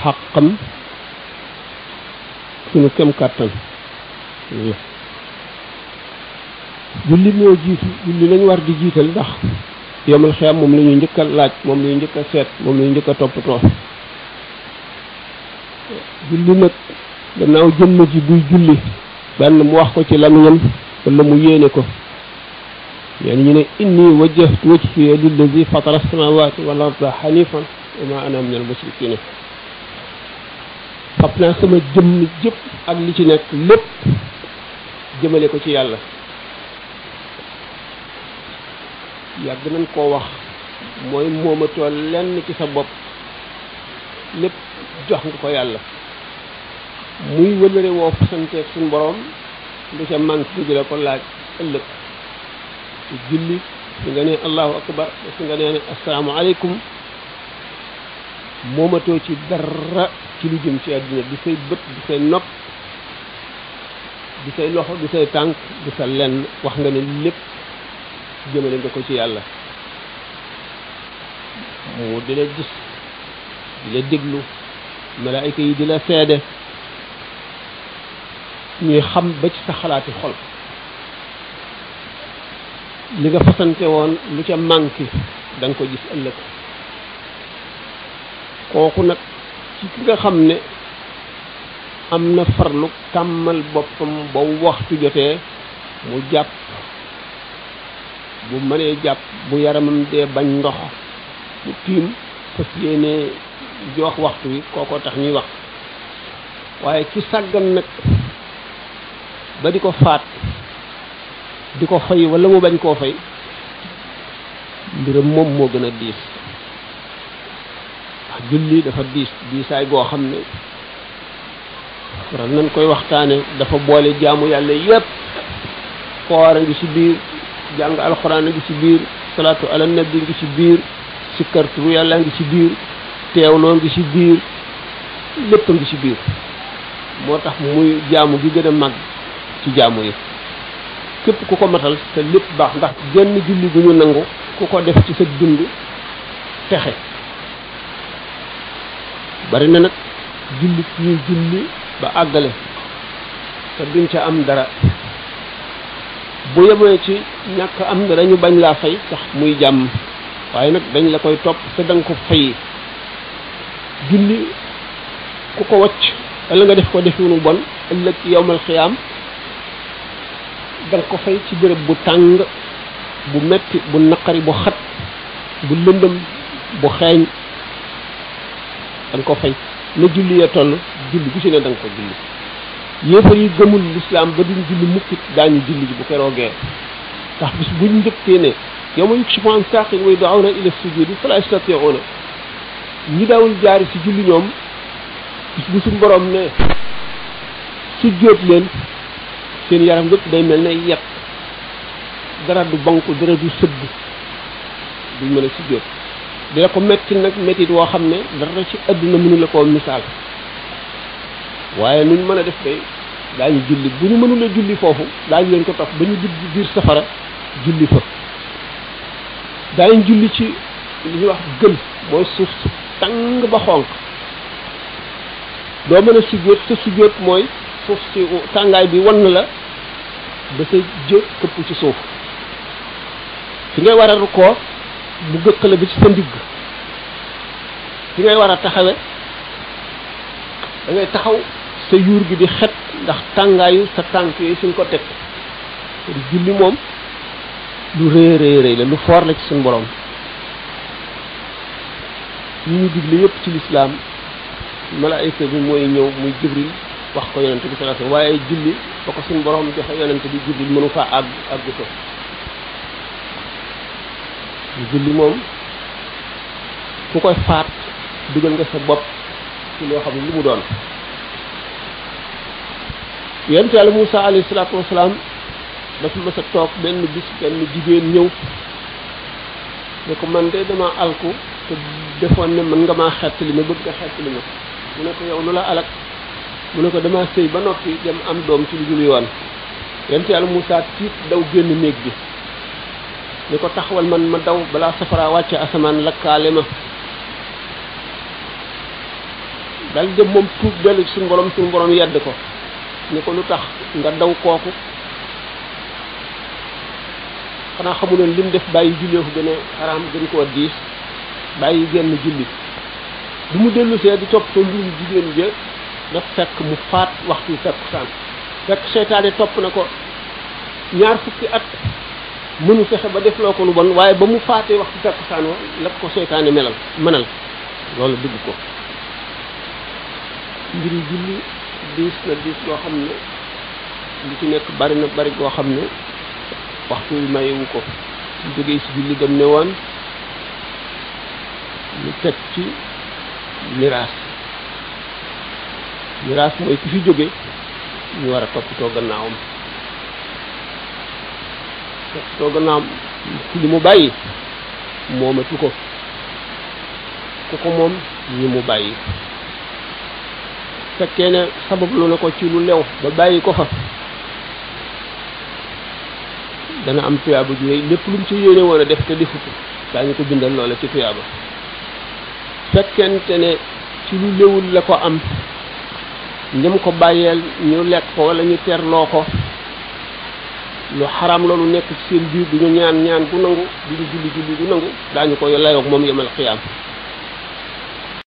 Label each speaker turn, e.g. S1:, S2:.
S1: xàqam suñu kem kàttan julli moo jiitu julli lañ war di jiital ndax yomal xiyam moom la ñuy njëkk a laaj moom la ñuy njëkk a seet moom la ñuy njëkk a toppatoo julli nag gannaaw jëmm ji buy julli benn mu wax ko ci lamiñam wala mu yéene ko yani ñu ne inni wajjahtu wajhiya lillazi fatara as-samawati wal arda hanifan wa ma ana minal mushrikina fab naa sama jëmm jëpp ak li ci nekk lépp jëmale ko ci yàlla yàgg nañ koo wax mooy moomatoo lenn ci sa bopp lépp jox nga ko yàlla muy wëlëre woo fasanteeg suñu borom lu ca manque di la ko laaj ëllëg ci julli su nga nee allahu akbar su nga nee ne assalaamu aleykum moomatoo ci dara ci lu jëm ci àdduna di say bët di say nopp di say loxo di say tànk di sa lenn wax nga ne lépp jëmale nga ko ci yàlla mu di la gis di la déglu malaayika yi di la seede ñuy xam ba ci sa xalaati xol li nga fasante woon lu ca manqué da nga ko gis ëllëg kooku nag ci ki nga xam ne am na farlu tàmmal boppam ba waxtu jotee mu jàpp bu mënee jàpp bu yaramam dee bañ ndox mu tiim fas yéene jox waxtu wi kookoo tax ñuy wax waaye ci sàggan nag ba di ko faat di ko fay wala mu bañ koo fay mbiram moom moo gën a diis wax julli dafa diisaay goo xam ne waral nañ koy waxtaane dafa boole jaamu yàlla yépp koor a ngi ci biir jàng alxuraan a ngi ci biir salaatu ala nabi ngi ci biir sikkartu yàlla ngi ci biir teewloo ngi ci biir lépp a ngi ci biir moo tax muy jaamu gi gën a mag ci jaamu yi képp ku ko matal te lépp baax ndax genn julli bu ñu nangu ku ko def ci sa dund texe bari na nag julli ñuy julli ba àggale te duñ ca am dara bu yemee ci ñàkk am dara ñu bañ laa fay sax muy jàmm waaye nag dañ la koy topp te da nga ko fay julli ku ko wacc wala nga def ko defuñu bon ëllëg yowmal xiyaam da nga ko fay ci béréb bu tàng bu metti bu naqari bu xat bu lëndëm bu xeeñ da nga ko fay na julli ya toll julli gu ci ne da nga ko julli yéefar yi gëmul lislaam ba duñ julli mukkit daañu julli ji bu keroogee ndax bis buñ njëkkee ne yawma yukshafu an saaqin wa yud'awna ila sujudi fala yastati'una ñi daawul jaari ci julli ñoom bis bu suñ borom ne sujjóot leen seen yaram lépp day mel ne yet dara du banku dara du sëgg duñ mën a sujjóot dina ko metti nag mettit woo xam ne dara ci àdduna mënu la koo misaal waaye nuñ mën a def day daañu julli bu ñu mënula julli foofu daañu leen ko topp ba ñu dugg biir safara julli fa daañu julli ci li ñuy wax gël mooy suuf si tàng ba xonq doo mën a sujjóot sa sujjóot mooy suuf si tàngaay bi wan la ba sa jë këpp ci suuf fi ngay war a rukkoo mu gëqale ba ci sa ndigg fi ngay war a taxawe da ngay taxaw sa yuur gi di xet ndax tàngaayu sa tànk yooyu suñ ko teg julli moom lu rëy rëy la lu foor la ci suñ borom yi ñu digle yépp ci lislaam malaayika bi mooy ñëw muy jibril wax ko yonente bi sallallahu alayhi wasallam waaye julli ba ko suñ borom joxe yonente bi jibril mënu faa àgg ko julli moom ku koy faat dugal nga sa bopp ci loo xam ne lu mu doon yonent Yàlla Muusaa alayhi salaatu wasalaam dafa mës a toog benn bis benn jigéen ñëw ne ko man de dama alku te defoon ne mën nga maa xettali ma bëgg nga xettali ma mu ne ko yow lu la alak mu ne ko dama sëy ba noppi dem am doom ci lu dul yoon yonent Yàlla Muusaa tiit daw génn néeg bi ne ko taxawal man ma daw balaa safara wàcce asamaan lakkaale ma dal dem moom tuub dellu ci suñu borom yedd ko ni ko lu tax nga daw kooku xanaa xamuloon lim def bàyyi jullee ko gën a xaraam gën koo diis bàyyi genn julli bu mu dellu see di toppatoo mbirum jigéen ja daf fekk mu faat waxtu takkusaan fekk seytaane topp na ko ñaar fukki at mënu fexe ba def loo ko lu bon waaye ba mu faatee waxtu takkusaan wa la ko seytaane mënal loolu dugg ko mbiri julli diis na diis goo xam ne li ci nekk bari na bari goo xam ne waxtu wi mayewu ko ñu jógee ci julli dem ne woon ñu teg ci miraas mooy ki fi jóge ñu war a toppatoo gannaawam ci li mu bàyyi moomatu ko ku ko moom ñi mu bàyyi fekkee ne sabab lu na ko ci lu lew ba bàyyi ko fa dana am tuyaaba ju rëy lépp lu mu ci yéene woon a def te defu ko daañu ko bindal loola ci tuyaaba fekkente ne ci lu lewul la ko am ñam ko bàyyeel ñu lekk ko wala ñu terloo ko lu xaraam loolu nekk ci seen biir du ñu ñaan gu nangu du ñu julli gu nangu daañu ko layoog moom yemal xiyaam